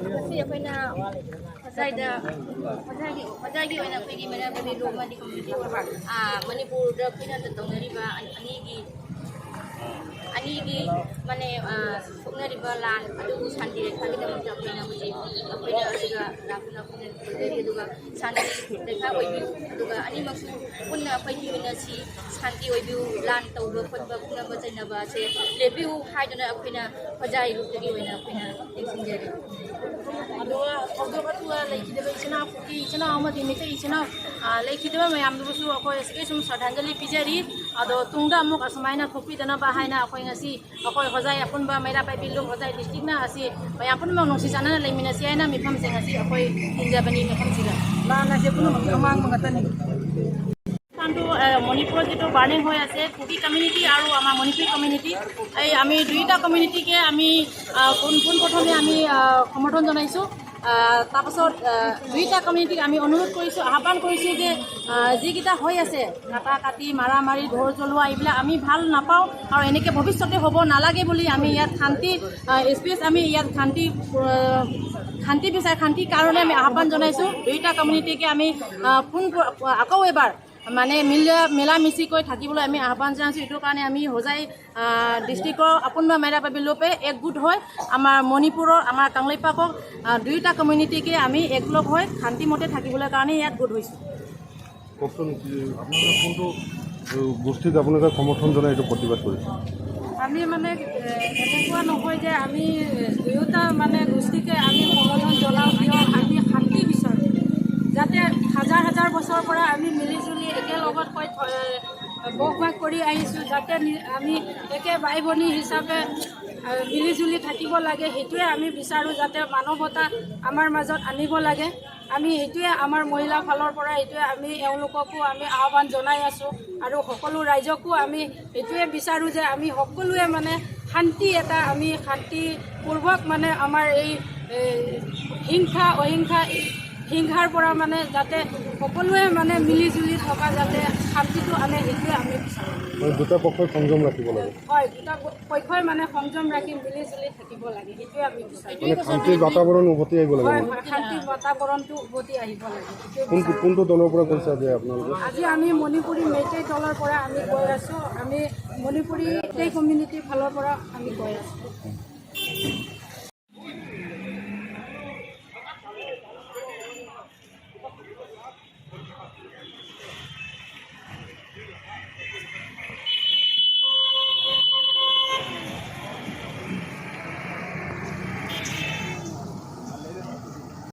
ꯉꯁꯤ ꯑꯩꯈꯣꯏꯅ ꯍꯣꯖꯥꯏꯗ ꯍꯣꯖꯥꯏꯒꯤ ꯍꯣꯖꯥꯏꯒꯤ ꯑꯣꯏꯅ ꯑꯩꯈꯣꯏꯒꯤ ꯃꯩꯔꯥ ꯄꯥꯏꯕꯤ ꯂꯨꯞ ꯑꯃꯗꯤ ꯀꯝꯃ꯭ꯌꯨꯅꯤꯇꯤ ꯃꯅꯤꯄꯨꯔꯗ ꯑꯩꯈꯣꯏꯅ ꯇꯧꯅꯔꯤꯕ ꯑꯅꯤꯒꯤ ꯑꯅꯤꯒꯤ ꯃꯥꯅꯦ ꯁꯣꯛꯅꯔꯤꯕ ꯂꯥꯟ ꯑꯗꯨꯕꯨ ꯁꯥꯟꯇꯤ ꯔꯦꯈꯥꯒꯤꯗꯃꯛꯇ ꯑꯩꯈꯣꯏꯅ ꯍꯧꯖꯤꯛ ꯑꯩꯈꯣꯏꯅ ꯑꯁꯤꯗ ꯂꯥꯛꯇꯨꯅ ꯑꯩꯈꯣꯏꯅ ꯈꯣꯟꯖꯔꯤ। ꯑꯗꯨꯒ ꯁꯥꯟꯇꯤ ꯔꯦꯈꯥ ꯑꯣꯏꯕꯤꯌꯨ, ꯑꯗꯨꯒ ꯑꯅꯤꯃꯛꯁꯨ ꯄꯨꯟꯅ ꯑꯩꯈꯣꯏ ꯍꯤꯡꯃꯤꯟꯅꯁꯤ, ꯁꯥꯟꯇꯤ ꯑꯣꯏꯕꯤꯌꯨ, ꯂꯥꯟ ꯇꯧꯕ ꯈꯣꯠꯄ ꯈꯠꯅꯕ ꯆꯩꯅꯕ ꯑꯁꯦ ꯂꯦꯞꯄꯤꯌꯨ ꯍꯥꯏꯗꯨꯅ ꯑꯩꯈꯣꯏꯅ ꯍꯣꯖꯥꯏ ꯂꯨꯞꯇꯒꯤ ꯑꯣꯏꯅ ꯑꯩꯈꯣꯏꯅ ꯅꯤꯡꯁꯤꯡꯖꯔꯤ। ꯑꯗꯨꯒ ꯊꯧꯗꯣꯛ ꯑꯗꯨꯒ ꯂꯩꯈꯤꯗꯕ ꯏꯆꯤꯟ ꯏꯅꯥꯎ, ꯀꯨꯀꯤ ꯏꯆꯤꯟ ꯏꯅꯥꯎ ꯑꯃꯗꯤ ꯃꯩꯇꯩ ꯏꯆꯤꯟ ꯏꯅꯥꯎ ꯂꯩꯈꯤꯗꯕ ꯃꯌꯥꯝꯗꯨꯕꯨꯁꯨ ꯑꯩꯈꯣꯏ ꯑꯁꯤꯒꯤ ꯁꯨꯝ ꯁ꯭ꯔꯙꯥꯟꯖꯂꯤ ꯄꯤꯖꯔꯤ। ꯑꯗꯣ ꯇꯨꯡꯗ ꯑꯃꯨꯛ ꯑꯁꯨꯃꯥꯏꯅ ꯊꯣꯛꯄꯤꯗꯅꯕ ꯍꯥꯏꯅ ꯑꯩꯈꯣꯏ ꯉꯁꯤ ꯑꯩꯈꯣꯏ ꯍꯣꯖꯥꯏ ꯑꯄꯨꯟꯕ ꯃꯩꯔꯥ ꯄꯥꯏꯕꯤ ꯂꯨꯞ ꯍꯣꯖꯥꯏ ꯗꯤꯁꯇ꯭ꯔꯤꯛꯅ ꯑꯁꯤ ꯃꯌꯥꯝ ꯄꯨꯝꯅꯃꯛ ꯅꯨꯡꯁꯤ ꯆꯥꯟꯅꯅ ꯂꯩꯃꯤꯟꯅꯁꯤ ꯍꯥꯏꯅ ꯃꯤꯐꯝꯁꯤꯡ ꯑꯁꯤ ꯑꯩꯈꯣꯏ ꯊꯤꯟꯖꯕꯅꯤ ꯃꯤꯐꯝꯁꯤꯗ। ꯂꯥꯟ ꯍꯥꯏꯁꯦ ꯄꯨꯝꯅꯃꯛꯀꯤ ꯑꯃꯥꯡꯕ ꯉꯥꯛꯇꯅꯤ। স্থানটো মণিপুৰত যিটো বাৰ্ণিং হৈ আছে, কুকি কমিউনিটি আৰু আমাৰ মণিপুৰী কমিউনিটি, এই আমি দুয়োটা কমিউনিটিকে আমি পোনপ্ৰথমে আমি সমৰ্থন জনাইছোঁ। তাৰপাছত দুয়োটা কমিউনিটিক আমি অনুৰোধ কৰিছোঁ, আহ্বান কৰিছোঁ যে যিকেইটা হৈ আছে কাটা কাটি, মাৰা মাৰি, ঘৰ জ্বলোৱা, এইবিলাক আমি ভাল নাপাওঁ আৰু এনেকৈ ভৱিষ্যতে হ'ব নালাগে বুলি আমি ইয়াত শান্তি স্পেচ আমি ইয়াত শান্তি শান্তি বিচাৰ, শান্তিৰ কাৰণে আমি আহ্বান জনাইছোঁ। দুয়োটা কমিউনিটিকে আমি পোন আকৌ এবাৰ মানে মিলা মিচিকৈ থাকিবলৈ আমি আহ্বান জনাইছোঁ। এইটো কাৰণে আমি হোজাই ডিষ্ট্ৰিক্টৰ আপোনবা মেৰা পাবি লোপে একগোট হৈ আমাৰ মণিপুৰৰ আমাৰ কাংলাইপাকক দুয়োটা কমিউনিটিকে আমি একলগ হৈ শান্তিমতে থাকিবলৈ কাৰণে ইয়াত গোট হৈছোঁ। কওকচোন, কি আপোনালোকে কোনটো গোষ্ঠীক আপোনালোকে সমৰ্থন জনাই এইটো প্ৰতিবাদ কৰিছে? আমি মানে এনেকুৱা নহয় যে আমি দুয়োটা মানে গোষ্ঠীকে আমি সমৰ্থন জনাওঁ। কিয় আমি শান্তি বিচাৰোঁ, যাতে হাজাৰ হাজাৰ বছৰৰ পৰা আমি মিলি জুলি একেলগত হৈ বসবাস কৰি আহিছোঁ, যাতে আমি একে ভাই ভনী হিচাপে মিলি জুলি থাকিব লাগে, সেইটোৱে আমি বিচাৰোঁ। যাতে মানৱতা আমাৰ মাজত আনিব লাগে, আমি সেইটোৱে আমাৰ মহিলা ফালৰ পৰা এইটোৱে আমি এওঁলোককো আমি আহ্বান জনাই আছোঁ আৰু সকলো ৰাইজকো আমি এইটোৱে বিচাৰোঁ যে আমি সকলোৱে মানে শান্তি এটা আমি শান্তিপূৰ্বক মানে আমাৰ এই হিংসা অহিংসা হিংসাৰ পৰা মানে যাতে সকলোৱে মানে মিলি জুলি থকা যাতে শান্তিটো আনে, সেইটোৱে আমি বিচাৰোঁ। মানে দুটা পক্ষই সংযম ৰাখিব লাগে। হয়, দুটা পক্ষই মানে সংযম ৰাখি মিলি জুলি থাকিব লাগে, সেইটোৱে আমি বিচাৰোঁ। মানে শান্তিৰ বাতাবৰণ উভতি আহিব লাগে। হয়, শান্তিৰ বাতাবৰণটো উভতি আহিব লাগে, সেইটোৱে কোনটো বিচাৰোঁ। কোনটো দলৰ পৰা কৈছে আজি আপোনালোকে? আজি আমি মণিপুৰী মেইটেই দলৰ পৰা আমি গৈ আছোঁ। আমি মণিপুৰী মেইটেই কমিউনিটিৰ ফালৰ পৰা আমি গৈ আছোঁ।